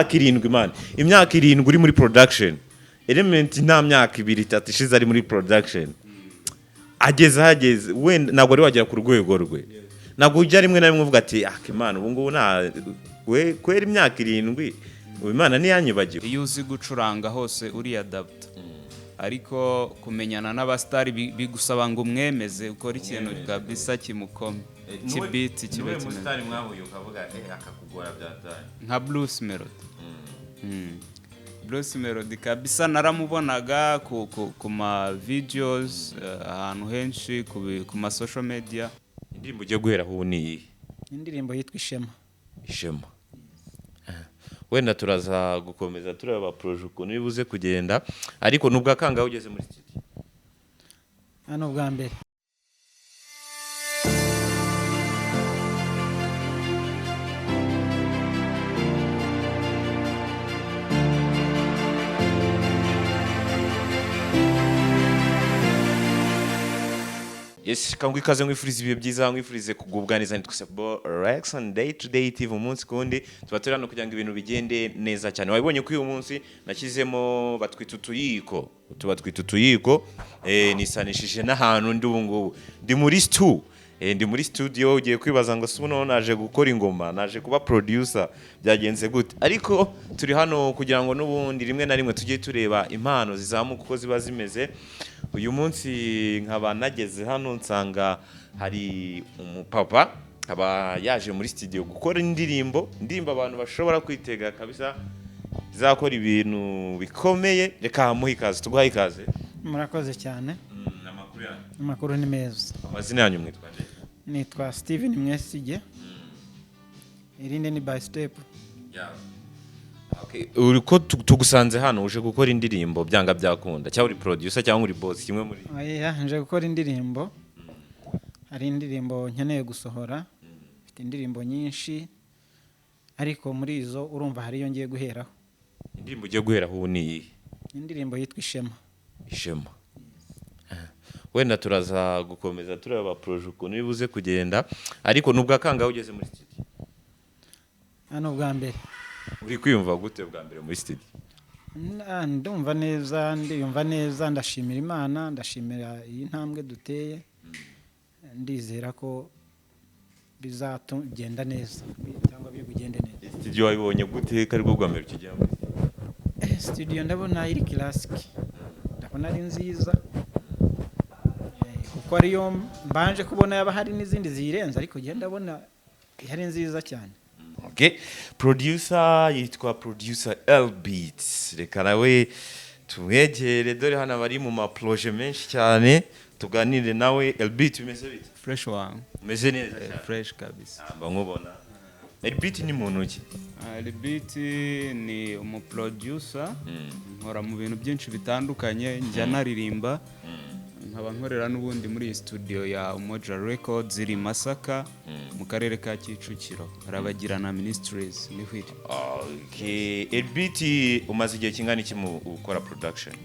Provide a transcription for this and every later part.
Imyaka 7, man, imyaka 7 uri muri production. Element nta myaka 2, 3 ishize ari muri production, ageze ahageze, wenda ntabwo wari wagera ku rwego rwe. Ntabwo ujya rimwe na rimwe uvuga ati: "Ah, Imana, ubu ngubu nta we kwera imyaka 7, ubu Imana ntiyanyibagiwe"? Iyo uzi gucuranga hose uriyadapta, ariko kumenyana n'abasitari bigusaba ngo umwemeze, ukore ikintu kabisa kimukome, kibiti kibe kimeze. Mwahuye ukavuga akakugora byatanye? Nka Bruce Melody. Bruce Melody kabisa naramubonaga ku ma videos, ahantu henshi ku ma social media. Indirimbo ugiye guheraho ubu ni iyihe? Indirimbo yitwa Ishema. Ishema. Wenda turaza gukomeza tureba projet ukuntu bibuze kugenda, ariko nubwo akangahe ugeze muri studio? Hano bwa mbere. Yes, kangwa ikaze, nkwifuriza ibihe byiza, nkwifurize kugubwa neza. Nitwa Sebo Rex on Day to Day TV. Umunsi kundi tuba turi hano kugira ngo ibintu bigende neza cyane. Wabibonye ko uyu munsi nashyizemo batwita utuyiko, tuba twita utuyiko. Nisanishije n'ahantu ndi ubu ngubu, ndi muri ndi muri studio. Ugiye kwibaza ngo: "Se ubu noneho naje gukora ingoma, naje kuba producer, byagenze gute?" Ariko turi hano kugira ngo n'ubundi rimwe na rimwe tujye tureba impano zizamuka uko ziba zimeze. Uyu munsi nkaba nageze hano nsanga hari umupapa, akaba yaje muri studio gukora indirimbo, indirimbo abantu bashobora kwitega kabisa izakora ibintu bikomeye. Reka muhe ikaze, tuguhaye ikaze. Murakoze cyane. Amakuru yanyu? Amakuru ni meza. Amazina yanyu mwitwa nde? Nitwa Steven Mwesige, irindi ni By Step. Okay, uri ko tugusanze hano uje gukora indirimbo byanga byakunda, cyangwa uri producer cyangwa uri boss, kimwe muri? Oya, nje gukora indirimbo. Hari indirimbo nkeneye gusohora, mfite indirimbo nyinshi, ariko muri izo urumva hari iyo ngiye guheraho. Indirimbo ugiye guheraho ubu ni iyihe? Indirimbo yitwa Ishema. Ishema. Wenda turaza gukomeza tureba projet ukuntu bibuze kugenda, ariko nubwo akangahe ugeze muri studio? Hano bwa mbere. Uri kwiyumva gute bwa mbere muri studio? Ndumva neza, ndiyumva neza. Ndashimira Imana, ndashimira iyi ntambwe duteye. Ndizera ko bizatugenda neza cyangwa biri bugende neza. Studio wabibonye gute, ko aribwo bwa mbere ukigera muri studio? Studio ndabona iri classic, ndabona ari nziza, kuko ariyo mbanje kubona. Yaba hari n'izindi ziyirenze, ariko njye ndabona ari nziza cyane. Okay. Producer yitwa Producer L Beats. Reka nawe tumwegere, dore hano bari mu ma projet menshi cyane, tuganire nawe. L Beat, bimeze bite? Fresh one. Umeze neza cyane. Fresh kabisa. Mba nkubona. L Beat ni muntu ki? Beat ni umuproducer, nkora mu bintu byinshi bitandukanye, njya naririmba, nkaba nkorera n'ubundi muri iyi studio ya Umoja Records iri Masaka mu karere ka Kicukiro, Rabagirana Ministries niho iri. Okay. L Beat, umaze igihe kingana iki mu gukora production?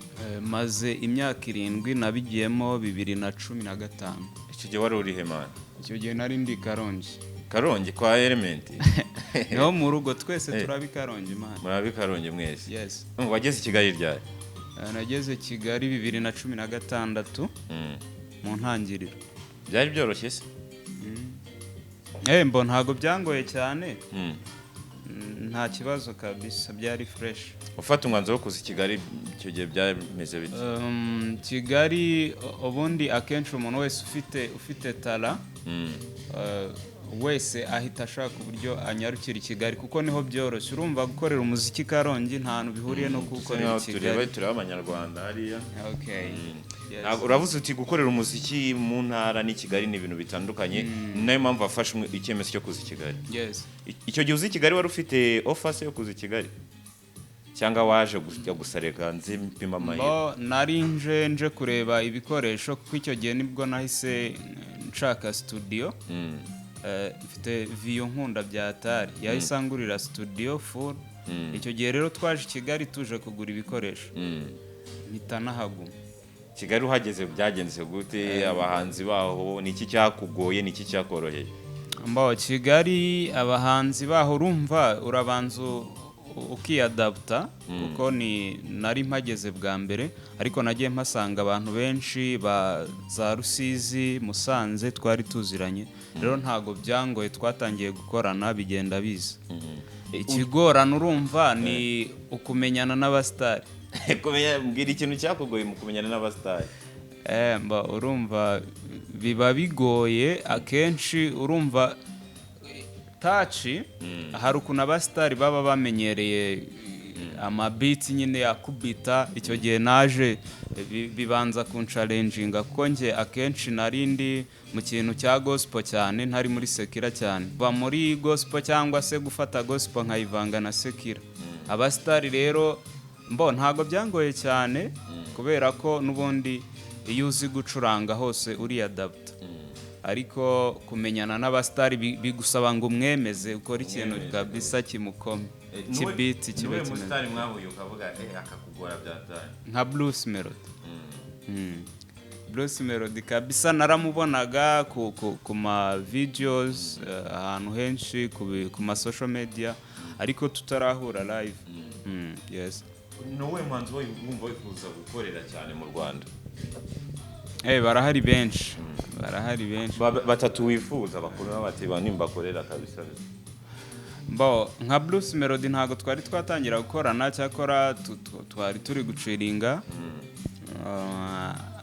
Maze imyaka 7, nabigiyemo 2015. Icyo gihe wari urihe, man? Icyo gihe nari ndi Karongi. Karongi kwa Element? Niho mu rugo, twese turabi Karongi, man. Murabi Karongi mwese? Yes. Wageze i Kigali ryari? Nageze Kigali 2016 mu ntangiriro. Byari byoroshye se? Mbo ntabwo byangoye cyane. Nta kibazo kabisa, byari fresh. Ufata umwanzuro wo kuza i Kigali icyo gihe byameze bite? Kigali ubundi akenshi umuntu wese ufite talent wese ahita ashaka uburyo anyarukira i Kigali, kuko niho byoroshye. Urumva gukorera umuziki Karongi nta hantu bihuriye no kuwukorera i Tureba Kigali. Tureba abanyarwanda hariya. Okay. Yes. Ntabwo uravuze uti gukorera umuziki mu ntara n'i Kigali ni ibintu bitandukanye, ni nayo mpamvu wafashe icyemezo cyo kuza i Kigali? Yes. Icyo gihe uza i Kigali wari ufite offer se yo kuza i Kigali, cyangwa waje kujya gusa reka nze mpima amahirwe? Bo nari nje kureba ibikoresho, kuko icyo gihe nibwo nahise nshaka studio. Mfite viyo nkunda bya atari yahise angurira studio full. Icyo gihe rero twaje i Kigali tuje kugura ibikoresho, mpita nahaguma. Kigali uhageze byagenze gute? Abahanzi baho, ni iki cyakugoye, ni iki cyakoroheye? Mbo Kigali abahanzi baho, urumva urabanza Ukiyadaputa, kuko ni nari mpageze bwa mbere, ariko nagiye mpasanga abantu benshi ba za Rusizi, Musanze, twari tuziranye. Rero ntago byangoye, twatangiye gukorana bigenda biza. Ikigorana, urumva, ni ukumenyana n'abasitari. Kumenya, mbwira ikintu cyakugoye mu kumenyana n'abasitari. Mba urumva biba bigoye akenshi. Urumva taci, hari ukuntu abasitari baba bamenyereye amabeats nyine yakubita. Icyo gihe naje bibanza kunchallenginga, kuko njye akenshi nari ndi mu kintu cya gospel cyane, ntari muri secular cyane. Ba muri gospel cyangwa se gufata gospel nkayivanga na secular. Abasitari rero mbo ntabwo byangoye cyane, kubera ko n'ubundi iyo uzi gucuranga hose uriyadaputa, ariko kumenyana n'abasitari bigusaba ngo umwemeze, ukore ikintu Umwemeze. kabisa kimukome, kibeat kibe Niwe kimeze. musitari mwahuye ukavuga akakugora byatanye? Nka Bruce Melody. Bruce Melody kabisa naramubonaga ku ma videos, ahantu henshi ku ma social media, ariko tutarahura live. Yes. Ni uwuhe muhanzi wumva wifuza gukorera cyane mu Rwanda? Barahari benshi, barahari benshi. Batatu wifuza bakuru bati ba nimbakorera kabisa. Bo, nka Bruce Melody ntabwo twari twatangira gukorana, cyakora twari turi guchillinga.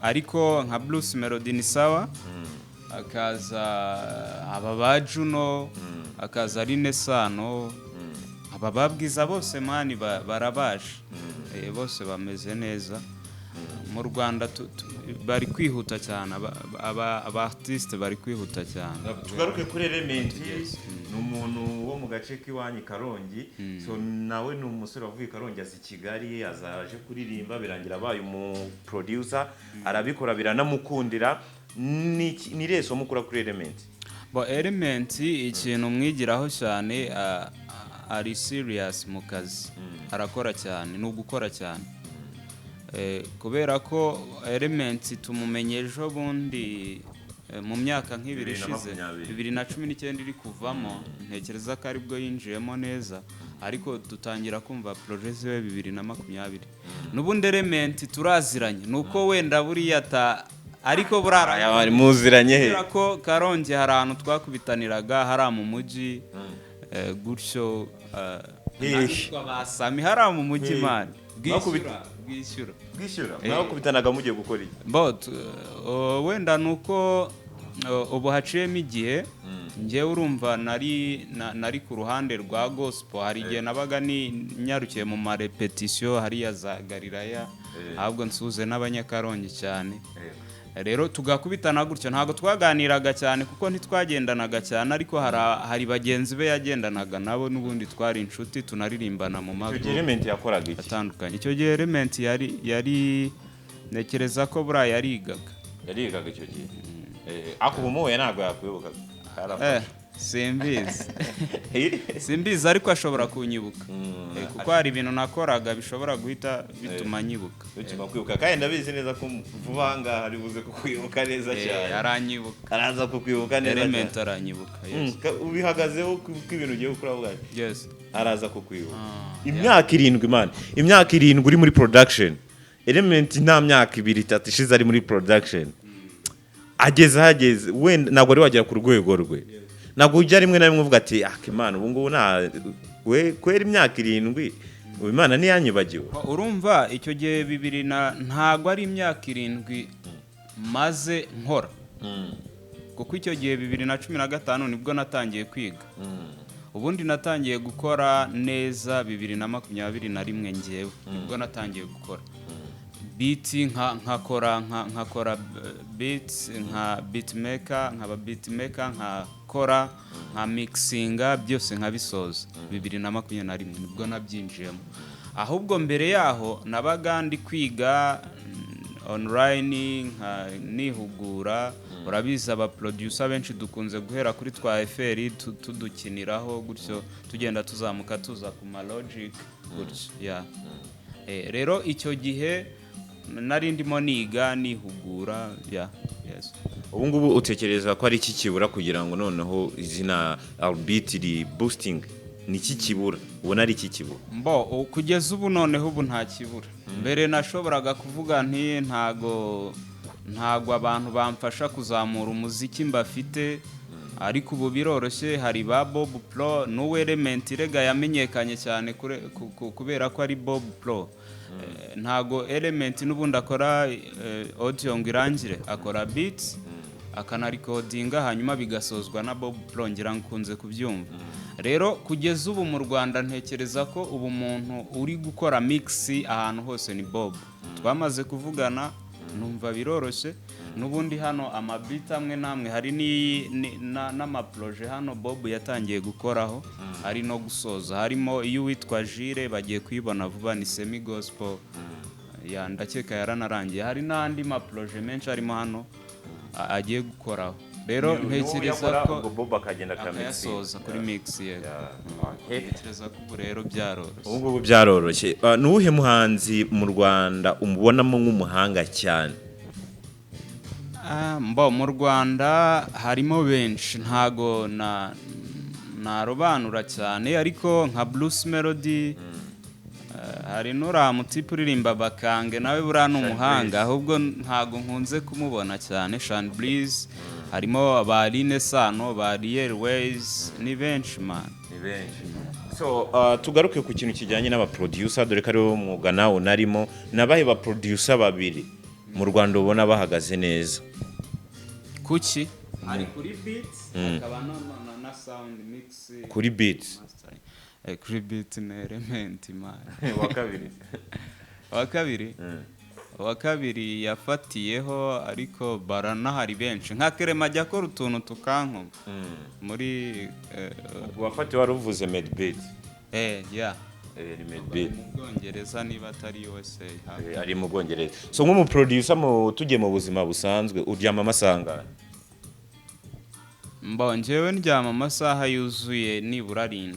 Ariko nka Bruce Melody ni sawa, akaza aba ba Juno, akaza Rine Sano, aba babwiza bose man barabaje. Bose bameze neza mu Rwanda. Bari kwihuta cyane, aba artiste bari kwihuta cyane. Tugaruke kuri Element. Ni umuntu wo mu gace k'iwanyu i Karongi, so nawe ni umusore wavuye i Karongi, aza i Kigali, aza aje kuririmba, birangira abaye umu producer, arabikora biranamukundira. Ni irihe somo ukura kuri Element? Bo, Element ikintu mwigiraho cyane, ari serious mu kazi, arakora cyane, ni ugukora cyane. Kubera ko Element tumumenye ejo bundi, mu myaka nk'ibiri Bibiri na ishize, makumyabiri. 2019 iri kuvamo, ntekereza ko aribwo yinjiyemo neza, ariko dutangira kumva projet ziwe 2020. N'ubundi Element turaziranye, ni uko wenda buriya ta ariko burara. Aya, bari muziranye he? Kubera ko Karongi hari ahantu twakubitaniraga, hariya mu mujyi, gutyo, Hehe. n'ahitwa ba Sami, hariya mu mujyi. Hehe. Man, bwishyura, bwishyura. Bwishyura? Mwakubitanaga mugiye gukora iki? Bo, wenda ni uko ubu haciyemo igihe. Njyewe urumva nari ku ruhande rwa gospel. Hari igihe nabaga ni nyarukiye mu marepetisiyo hariya za Galilaya, ahubwo nsuze n'Abanyakarongi cyane. Rero tugakubitana gutyo, ntabwo twaganiraga cyane kuko ntitwagendanaga cyane, ariko hari bagenzi be yagendanaga nabo, n'ubundi twari inshuti, tunaririmbana mu Icyo gihe mago Element yakoraga iki? atandukanye. Icyo gihe Element yari ntekereza ko buriya yarigaga. Yarigaga icyo gihe. Ariko ubu muhuye ntabwo yakwibuka? Eh, simbizi, simbizi, ariko ashobora kunyibuka. Kuko hari ibintu nakoraga bishobora guhita bituma nyibuka. Bituma kwibuka, kandi ndabizi neza ko vuba aha ngaha ari buze kukwibuka neza cyane. Aranyibuka. Araza kukwibuka neza Element cyane. aranyibuka, yes. Ubihagazeho ko ibintu ugiye gukora avuga ati Yes. araza kukwibuka. Ah, Imyaka 7, man, imyaka 7 uri muri production. Element nta myaka 2, 3 ishize ari muri production, ageze ahageze. Wenda ntabwo wari wagera ku rwego rwe, ntabwo ujya rimwe na rimwe uvuga ati: "Ah, Imana, ubu ngubu nta we kwera imyaka 7, ubu Imana ntiyanyibagiwe"? Urumva icyo gihe bibiri na, ntabwo ari imyaka 7 maze nkora, kuko icyo gihe 2015 nibwo natangiye kwiga. Ubundi natangiye gukora neza 2021. Ngewe nibwo natangiye gukora beat, nkakora beats nka beatmaker, nkaba beatmaker, nkakora, nka mixinga, byose nkabisoza. 2021 nibwo nabyinjiyemo. Ahubwo mbere yaho nabaga ndi kwiga online, nka nihugura. Urabizi, aba producer benshi dukunze guhera kuri twa FL, tudukiniraho gutyo, tugenda tuzamuka tuza ku ma Logic gutyo, yeah. Rero icyo gihe nari ndimo niga, nihugura, yeah, yes. Ubu ngubu utekereza ko ari iki kibura kugira ngo noneho izina Albert ri boosting? Ni iki kibura ubona ari iki kibura? Mbo kugeza ubu noneho ubu nta kibura. Mbere nashoboraga kuvuga nti ntago abantu bamfasha kuzamura umuziki mbafite, ariko ubu biroroshye. Hari ba Bob Pro n'uwo Element rega yamenyekanye cyane kubera ko ari Bob Pro. Ntago Element n'ubundi akora audio ngo irangire, akora beats akanarikodinga, hanyuma bigasozwa na Bob Pro, ngira ngo ukunze kubyumva. Rero kugeza ubu mu Rwanda ntekereza ko ubu umuntu uri gukora mix ahantu hose ni Bob. Twamaze kuvugana, numva biroroshye. N'ubundi hano amabeat amwe n'amwe hari n'amaprojet hano Bob yatangiye gukoraho, ari no gusoza, harimo iyo uwitwa Jire bagiye kuyibona vuba, ni semi gospel ya, ndakeka yaranarangiye. Hari n'andi maprojet menshi arimo hano agiye gukoraho. Rero ntekereza ko ubwo Bob akagenda akayasoza kuri mix, yego. Ntekereza ko ubu rero byaroroshye. Ubu ngubu byaroroshye. Ni uwuhe muhanzi mu Rwanda umubonamo nk'umuhanga cyane? Mbo mu Rwanda harimo benshi, ntago na narobanura cyane, ariko nka Bruce Melody, hari n'uriya mutipe uririmba Bakange, nawe buriya ni umuhanga, ahubwo ntago nkunze kumubona cyane, Sean Breeze, harimo ba Aline Sano, ba Real Ways, ni benshi man. Ni benshi. So tugaruke ku kintu kijyanye n'abaproducer, dore ko ariwo mwuga nawe unarimo. Nabahe baproducer babiri mu Rwanda ubona bahagaze neza? Kuki hari kuri beats, hakaba na sound mix? Kuri beats. Mastering. Kuri beat ni Element man. Wa kabiri? Uwa kabiri yafatiyeho, ariko baranahari benshi, nka Kerema ajya akora utuntu tukankoma muri Wafatiwe wari uvuze Medbeat. Yeah. Ni Medbeat. Mu Bwongereza, niba atari USA hafi. Ari mu Bwongereza. So nk'umuproducer, mu tugiye mu buzima busanzwe, uryama amasaha angahe? Mbo njyewe ndyama amasaha yuzuye nibura 7.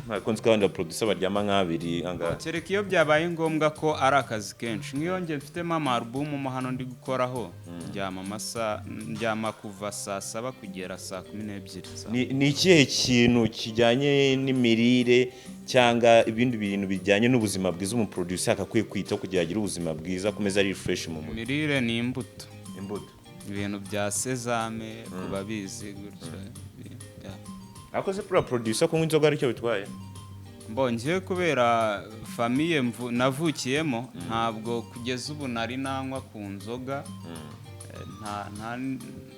Ntabwo nzi ko abandi baproducer baryama nk'abiri angahe. Kereka iyo byabaye ngombwa ko ari akazi kenshi, nk'iyo njye mfitemo ama-album mo hano ndi gukoraho, ndyama amasaha, ndyama kuva saa 7 kugera saa 12. Ni ikihe kintu kijyanye n'imirire cyangwa ibindi bintu bijyanye n'ubuzima bwiza umuproducer akakwiye kwitaho kugira agire ubuzima bwiza, akomeze ari fresh mu mutwe? Imirire ni imbuto. Imbuto. Ibintu bya sezame ku babizi gutyo, yeah. Ariko se pura producer kunywa inzoga aricyo bitwaye? Mbongewe kubera famille navukiyemo, ntabwo kugeza ubu nari nanywa ku nzoga.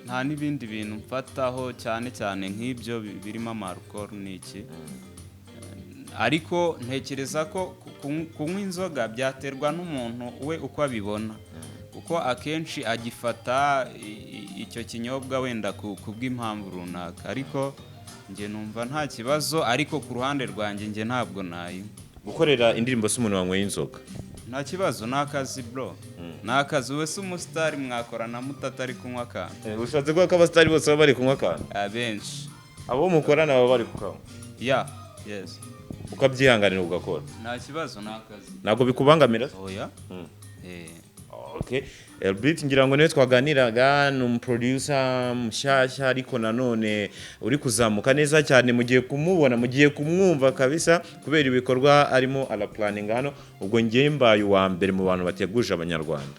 Nta n'ibindi bintu mfataho cyane cyane nk'ibyo birimo amarukoro n'iki. Ariko ntekereza ko kunywa inzoga byaterwa n'umuntu we uko abibona, kuko akenshi agifata icyo kinyobwa wenda ku bw'impamvu runaka, ariko njye numva nta kibazo. Ariko ku ruhande rwanjye njye ntabwo nayinywa. Gukorera indirimbo se umuntu wanyweye inzoga? Nta kibazo, ni akazi bro, ni akazi. Wowe se umusitari mwakorana mutatari kunywa akantu? Ushatse kuvuga ko abasitari bose baba bari kunywa akantu? Abenshi. Abo mukorana baba bari kukanywa? Yeah, yes. Ukabyihanganira ugakora? Nta kibazo, ni akazi. Ntabwo bikubangamira? Oya. Okay. Elbit ngira ngo niwe twaganiraga, ni umuproducer mushyashya ariko nanone uri kuzamuka neza cyane. Mugiye kumubona, mugiye kumwumva kabisa kubera ibikorwa arimo araplaninga hano. Ubwo ngiye mbaye uwa mbere mu bantu bateguje Abanyarwanda,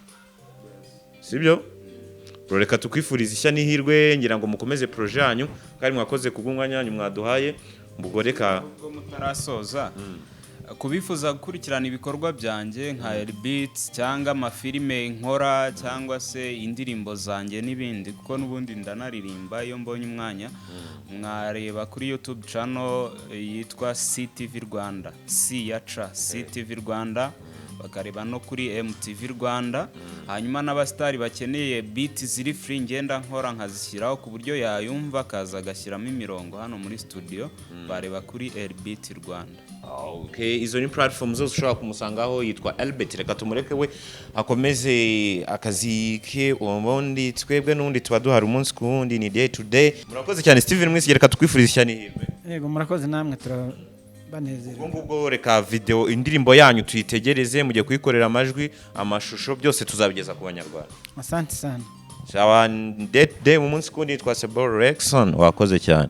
sibyo bro? Reka tukwifuriza ishya n'ihirwe. Ngira ngo mukomeze projet yanyu, kandi mwakoze kubw'umwanya wanyu mwaduhaye. Ubwo reka Ubwo mutarasoza, kubifuza gukurikirana ibikorwa byanjye nka Elbit cyangwa amafilime nkora cyangwa se indirimbo zanjye n'ibindi, kuko n'ubundi ndanaririmba iyo mbonye umwanya, mwareba kuri YouTube channel yitwa CTV Rwanda, C ya C, CTV Rwanda, bakareba no kuri MTV Rwanda. Hanyuma n'abasitari bakeneye beat ziri free, ngenda nkora nkazishyiraho ku buryo yayumva akaza agashyiramo imirongo hano muri studio, bareba kuri Elbit Rwanda. Okay, izo ni platform zose ushobora kumusangaho, yitwa Albert. Reka tumureke we akomeze akazi ke, ubundi twebwe n'ubundi tuba duhari umunsi ku wundi, ni day to day. Murakoze cyane Steven Mwisige, reka tukwifuriza ishya n'ihirwe. Yego, murakoze namwe, turabanezerewe. Ubwo ngubwo reka video indirimbo yanyu tuyitegereze, mugiye kuyikorera amajwi, amashusho, byose tuzabigeza ku Banyarwanda. Asante sana. Sawa, day to day mu munsi ku wundi, yitwa Sebo Rexon, wakoze cyane.